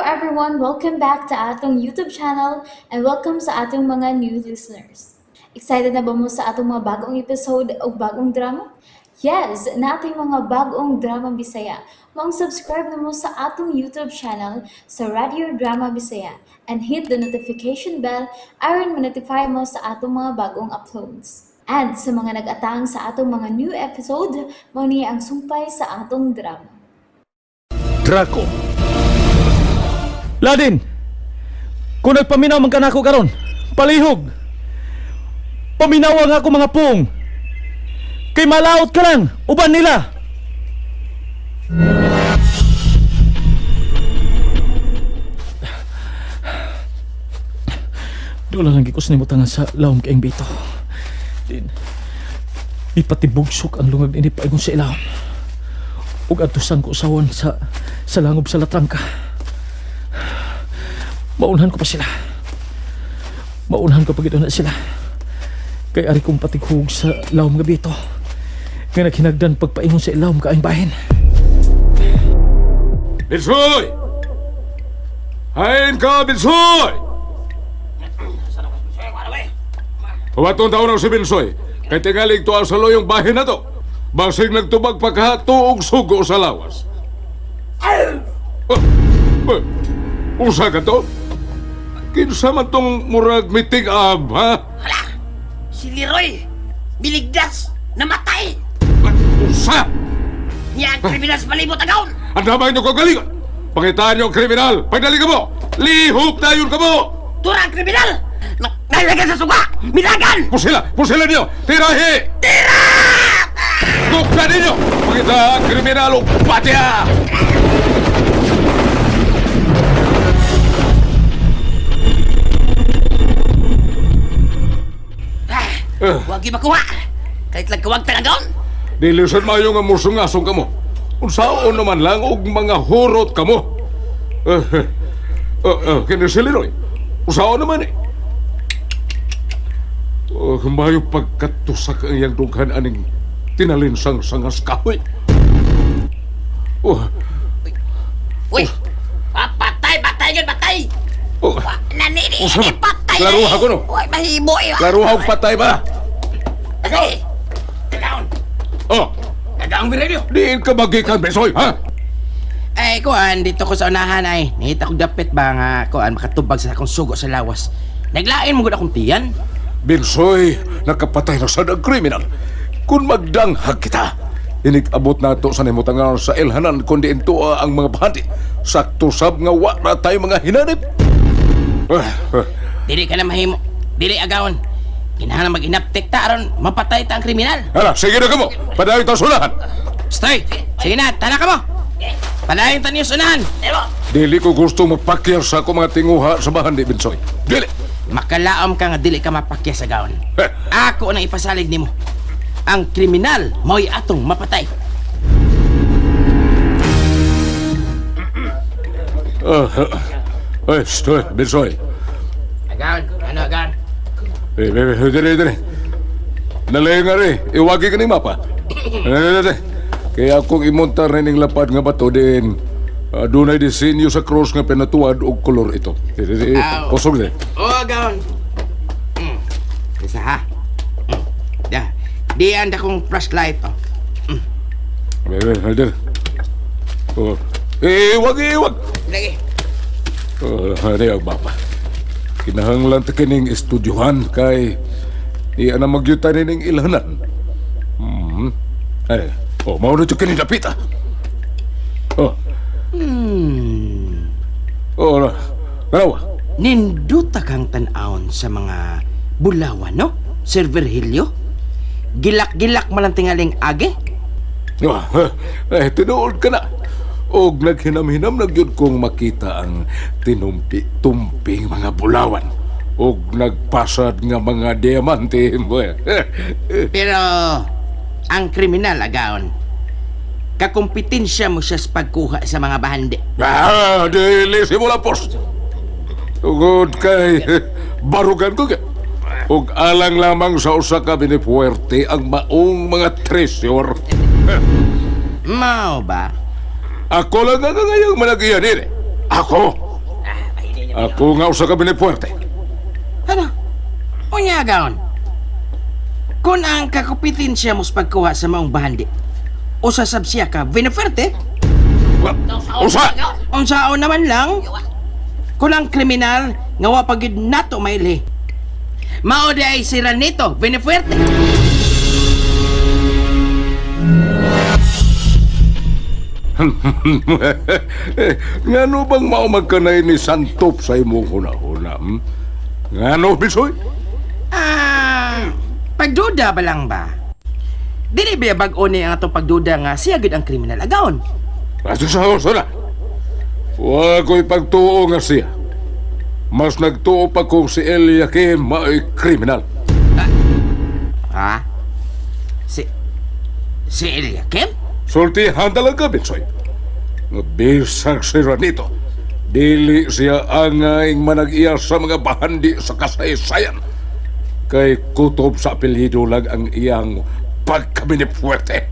everyone! Welcome back to atong YouTube channel and welcome sa atong mga new listeners. Excited na ba mo sa atong mga bagong episode o bagong drama? Yes, nating mga bagong drama Bisaya. Maong subscribe na mo sa atong YouTube channel sa Radio Drama Bisaya and hit the notification bell aron ma-notify mo sa atong mga bagong uploads. And sa mga nag-atang sa atong mga new episode, mao ni ang sumpay sa atong drama. Draco. Ladin! Kung nagpaminaw man kanako karon, palihog. Paminaw ang ako mga pung. Kay malaot ka lang, uban nila. Doon lang gikos ni mo sa lawom kaing bito. Din, ipatibugsok ang lungag nini paingon sa ilawom. Ug adtusan ko usawon sa langob sa latrangka. Maunhan ko pa sila. Maunhan ko pa gid na sila. Kay ari kong patighug sa lawom nga bito. Nga naghinagdan pagpaingon sa ilawom kaayong bahin. Binsoy! Hain ka, Binsoy! Huwatong taon ang si Binsoy. Kay tingaling tuwa sa loyong bahin na to. Basig nagtubag pagkahatuog sugo sa lawas. Oh, eh, usa ka to? Kinsa man tong murag mitig ab, ha? Hala! Si Leroy! Biligdas! Namatay! Usa! Niya ang kriminal sa palibot agaw! Ang damay niyo kagalingon! Pangitaan niyo ang kriminal! Pagdali ka mo! Lihok na yun ka mo! Tura ang kriminal! Nalagan sa suga! Milagan! Pusila! Pusila niyo! Tirahi! Tira! Buksan ninyo! Pakita ang kriminal o patya! Ah, huwag yung makuha! Kahit lang kawag talaga! Dilisan mayo nga musungasong kamo. Unsaon naman lang og mga hurot kamo. Kini si Leroy. Unsaon naman eh. Oh, mayo pagkatusak ang iyang dughan aning tinalinsang sangas kahoy. Oh, Uy! Ah, patay! Patay yun! Patay! oh. Nanini! Unsa man? Patay! Klaruha ko, no? Uy, mahimo eh! Klaruha og patay ba? Ikaw! Ikaw! Oh, Nagaang Virgilio! diin ka magikan besoy, ha? Ay, kuan, dito ko sa unahan ay. Nahita kong dapit ba nga, kuan, makatubag sa akong sugo sa lawas. Naglain mo gud akong tiyan. Binsoy, nakapatay na sad ang kriminal. Kung magdanghag kita, inig-abot nato sa nimutangan sa ilhanan kundi intua ang mga bahandi. Sakto sab nga wa na tayo mga hinanip. Ah, ah, Dili ka na mahimo. Dili agawon. Kinahanglan mag-inaptek ta aron mapatay ta ang kriminal. Hala, sige na kamo. Padayon ta sulahan. Stoy! Sige na, tala ka mo. Padayon ta niyo sa unahan. Dili ko gusto mapakyar sa ako mga tinguha sa bahandi, Binsoy. Dili. Makalaom ka nga dili ka mapakya sa gawon. Eh. Ako nang ipasalig nimo. Ang kriminal mao'y atong mapatay. Ah, ah. Ay, stoy, Binsoy. Agawon, ano agawon? Eh, eh, eh, dili, dili. Nalayo nga rin. Iwagi ka ni mapa. Dili, dili. Kaya akong imontar na ining lapad nga bato din. Dunay disenyo sa cross nga pinatuad og kolor ito. Dili, dili. Aw. Kusog dili. Oh, agawon. Isa ha. Da. Di anda kong flashlight oh. Eh, eh, dili. Oh. Eh, iwag, iwag. Lagi. Oh, ano ang mapa? Kinahanglan ta kining estudyohan kay di ana magyutan nining ilhanan. Hmm. Ay, oh, mao na jud kini dapita. Oh. Oh, na. Tanawa. Ninduta kang tan-awon sa mga bulawan, no? Sir Virgilio? Gilak-gilak man ang tingaling age? Ah, eh, tinuod ka na. Og naghinam-hinam na gyud kong makita ang tinumpi-tumping mga bulawan. Og nagpasad nga mga diamante. Pero ang kriminal agaon, kakumpetensya mo siya sa pagkuha sa mga bahandi. Ah, dili si Mulapos. Tugod kay barugan ko ka. Og alang lamang sa usa ka binipuwerte ang maong mga treasure. Mao ba? Ako lang ang ngayong managiyan nini. Ako. Ako nga usa ka binipuerte. Ano? Unya, agaon. Kung ang kakumpetensya mo sa pagkuha sa maong bahandi, usa sab siya ka Villafuerte, Usa! unsaon naman lang, kung ang kriminal nga wa pa gyud nato mailhi. Mao di ay si Ranito Villafuerte. Ngano bang mao magkanay ni Santop sa imong hunahuna? Hmm? Ngano, Bisoy? Ah, pagduda ba lang ba? Dili ba bag-o ni ang atong pagduda nga siya gyud ang kriminal agaon? Ato sa hoso na. Wa ko'y pagtuo nga siya. Mas nagtuo pa kung si Eliakim mao'y kriminal. Ha? Si Eliakim? Sultihan talaga, Binsoy. Nga bisag si Ranito. Dili siya angay manag-iya sa mga bahandi sa kasaysayan. Kay kutob sa apelyido lang ang iyang pagkabinipuwerte.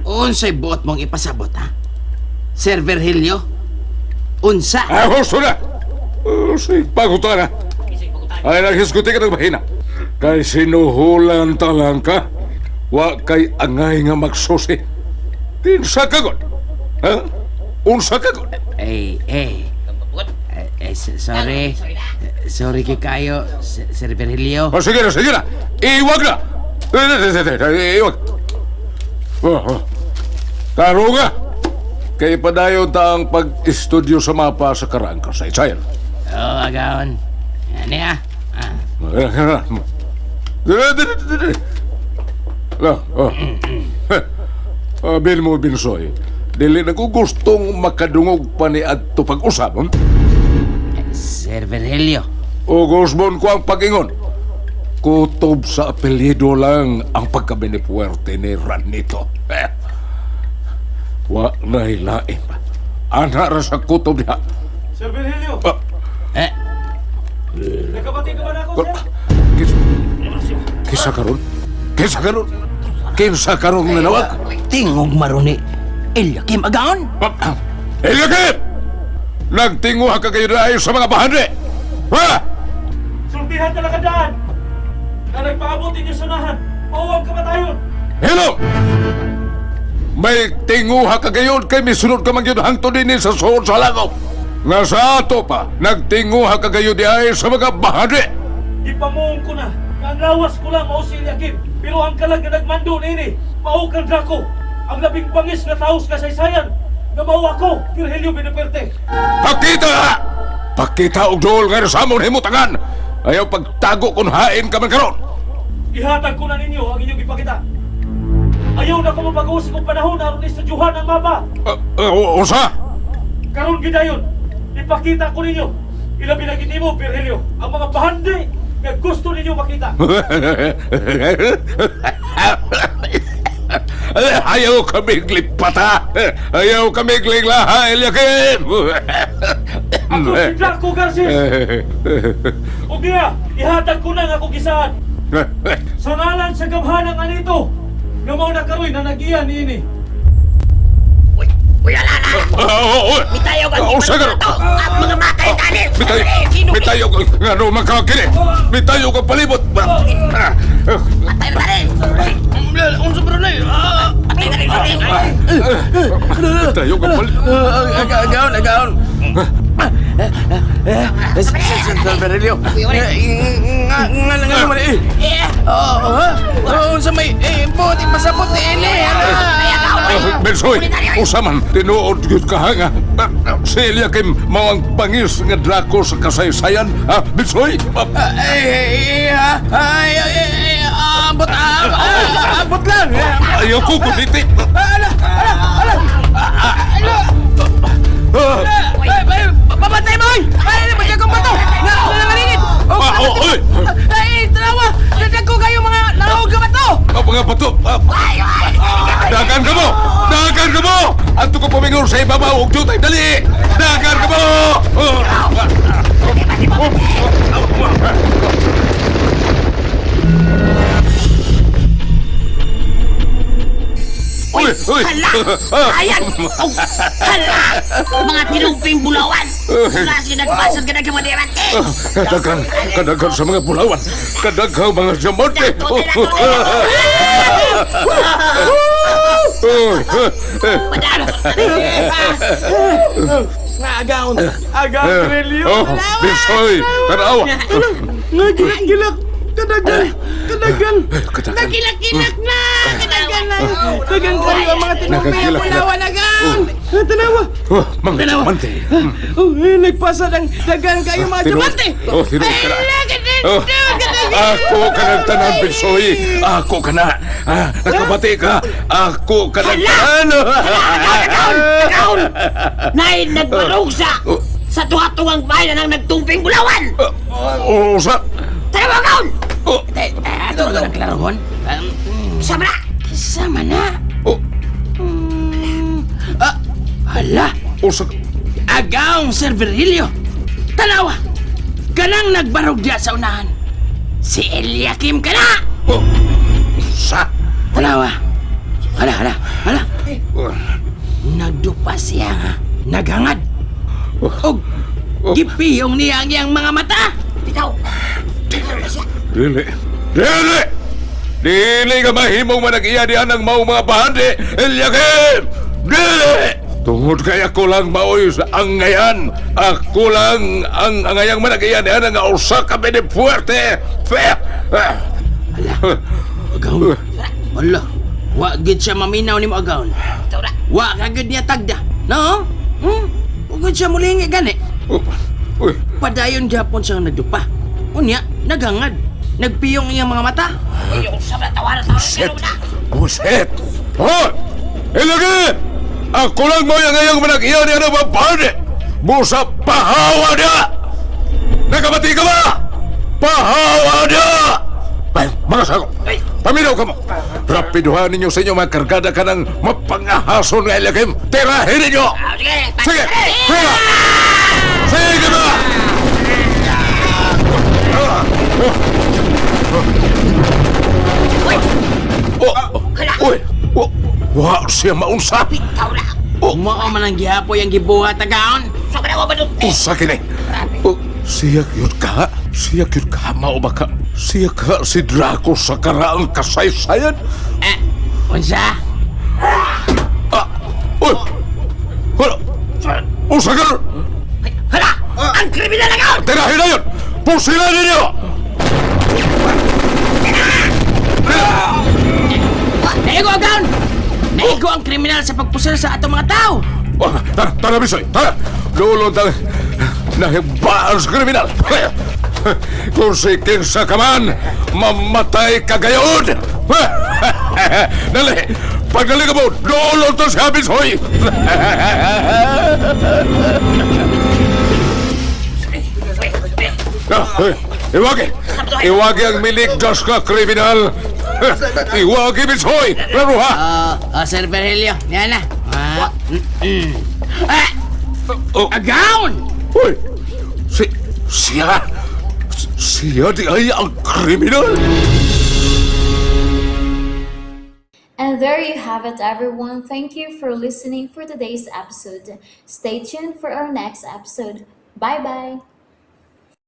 Unsay buot mong ipasabot, ha? Sir Virgilio? Unsa? Ay, husto na! Sige, pagutan na. Ay, naghisguti ka ng mahina. Kay sinuhulan talang ka, wa kay angay nga magsusi. Kinsa ka god? Ha? Unsa ka god? Eh, eh. Eh, eh, sorry. Sorry kay kayo, Sir Virgilio. Oh, sige na, sige na. Iwag na. Eh, eh, iwag. Oh, oh. Taro nga. Kay padayon ta ang pag-istudyo sa mapa sa karaang kasaysayan. Oh, agaon. Ano ah? Ah. Oh. Bil mo, Binsoy. Dili na ko gustong makadungog pa ni adto pag-usab. Hmm? Sir Virgilio. O gusbon ko ang pag-ingon. Kutob sa apelyido lang ang pagkabinipuwerte ni Ranito. Eh. Wa na hilain pa. Ana ra sa kutob niya. Sir Virgilio, Ah, Eh, nakabati ka ba na ako, sir? kisa, kisa karon? Kinsa karon? Kinsa karon nanawag? Tingog maruni. Eliakim agaon? Eliakim! Nagtinguha ka kayo na sa mga bahandi! Ha? Sultihan talaga daan! Na nagpaabot inyo sunahan, mauwag kamatayon! Hello! May tinguha ka gayon kay misunod ka man gyud hangtod dinhi sa suod sa langop. Nga sa ato pa, nagtinguha ka gayon di ay sa mga bahandi. Ipamuong ko na nga ang lawas ko lang mao si Eliakim, pero ang kalag nga nagmando niini, mao kang Draco, ang labing bangis nga tawo sa kasaysayan, nga mao ako, Virgilio Beneperte. Pakita! Pakita og duol nga sa amon himutangan. Ayaw pagtago kung hain ka man karon. Ihatag ko na ninyo ang inyong ipakita. Ayaw na ko mapag-usik og panahon aron istudyuhan ang mapa. Usa! Karon gidayon, ipakita ko ninyo. Ilabi na gid nimo, Virgilio, ang mga bahandi nga gusto ninyo makita. Ayaw kami lipata! Ayaw kami linglaha, Eliakim! Ako si Draco Garces. Ug niya, ihatag ko na nga akong gisaan. Sa ngalan sa gamhanang anito, nga mao na karoy na nagiya niini. Uy, uy, ala, ala! Mitayo ka! Usa ka! Ah, mga matay tali! Bitayo, bitayo, ano makakini? Bitayo ka palibot! Patay na tali! Unsa bro na? Patay na rin! Bitayo ka palibot! Agaon, agaon. Sir Virgilio. Nga nga nga naman eh. Oh, oh, unsa may eh buot ipasabot ni ini. Bensoy, usaman, tinuod yun ka nga. Si Eliakim, mao ang bangis nga drako sa kasaysayan. Ha, Bensoy? Ay, ay, ay, abot, abot lang. Ayaw ko kuniti. Ala, ala, ala. Ala. Ay, ay, pamatay mo! Ay, ay, bagay kong bato! Na, nangangaringit! Oh, Ah, oh, oy! Ay, tanawa! Dadag ko kayo mga nahog ka bato! Mga bato! Dagan ka mo! Dagan ka mo! Anto ko pumingor sa ibabaw og jutay dali! Dagan ka mo! Uy, uy. Hala! Ayan! Oh, hala! Mga tinumping bulawan! Wala siya nagpasag ka na kamadera. Kadaghan, kadaghan sa mga bulawan. Kadaghan mga diamante. Nga, agaon. Agaw, Virgilio. Oh, Bisoy, tanawa. Nga, gilak. Kadagan. Kadagan. Kadagan. Nagilak-gilak na! Kadagan na! Dagan kayo ang mga tinumping Nagagilak na. bulawan, agaon! Tanawa! Oh, mga diamante. Oh, eh, nagpasa ng dagan kayo mga diamante! Oh, tinuod ka na. Ay, kadagan! Oh, Kadagan! ako ka ng tanan, Bisoy. Ako ka na. Ah, nakabati ka. Ako ka ng tanan. Agaon! Agaon! Nay, nagbarog sa tuwa-tuwang bahay na nang nagtumping bulawan! Oh, sa... Tara mo, agaon! Oh, Eh, ato na lang klarohon. Sama na! Sama na. oh, Ah, hala! oh, sa... Agaong Sir Virgilio! Tanawa! Kanang nagbarog diya sa unahan. Si Eliakim ka na! Oh, sa... Tanawa! Hala, hala, hala! Oh, Nagdupa siya nga. Naghangad. Og gipiyong niya ang iyang mga mata. Bitaw! Dili. Dili! Dili ka mahimong manag-iya diyan ang maong mga bahandi, Eliakim! Dili! Tungod kay ako lang maoy sa angayan. Ako lang ang angayang manag-iya diyan ang usa ka puwerte. Fe! Ah. Agaon. Hala. Wa gid siya maminaw nimo agaon. Bitaw na! Wa ka gid niya tagda. No? Hmm? Wa gid siya mulingi gani. Oh, uy, Padayon gyapon siya nagdupa. Unya, naghangad. Nagpiyong iyang mga mata. Uy, yung sama na tawanan tawanan Shit! na! Buset! Oh! Eliakim! Ako lang maoy angayang manag-iya diyan ang mga bahandi. Busa pahawa niya! Nakabati ka ba? Pahawa niya! Ay, mga sako, paminaw ka mo. Rapiduhan ninyo sa inyo mga kargada ka ng mapangahason nga Eliakim. Tirahin ninyo! Ah, sige! Sige! Sige! Sige ba! Uy! Oh, uy! Oh, wa siya maunsa. Bitaw na! Oh. Mao man ang gihapoy ang gibuhat agaon. Sama na, wabadot! Usa kini. Oh, siya gyud ka. Siya gyud ka mao ba ka? Siya ka si Draco sa karaang kasaysayan. Eh, unsa? Ah, uy! Hala! Usa ka! Hala! Ang kriminal agaon! Tirahin na yun! Pusilan ninyo! Naigo agaon. Naigo ang kriminal sa pagpusal sa atong mga tao. Oh, tara, tara, Bisoy, tara! Lulod ang nahibaan sa kriminal! Kung si kinsa ka man, mamatay ka gayon! Dali! Pagdali ka mo, lulod to si Bisoy! Ah, eh, iwagi! Iwagi ang miligtas ka, kriminal! Iwagi, Bisoy! Laro ha! Ah, Sir Virgilio, yan na. Ah, Ah, Oh, agaon! uy! Si... Siya! Siya di ay ang kriminal! And there you have it, everyone. Thank you for listening for today's episode. Stay tuned for our next episode. Bye bye.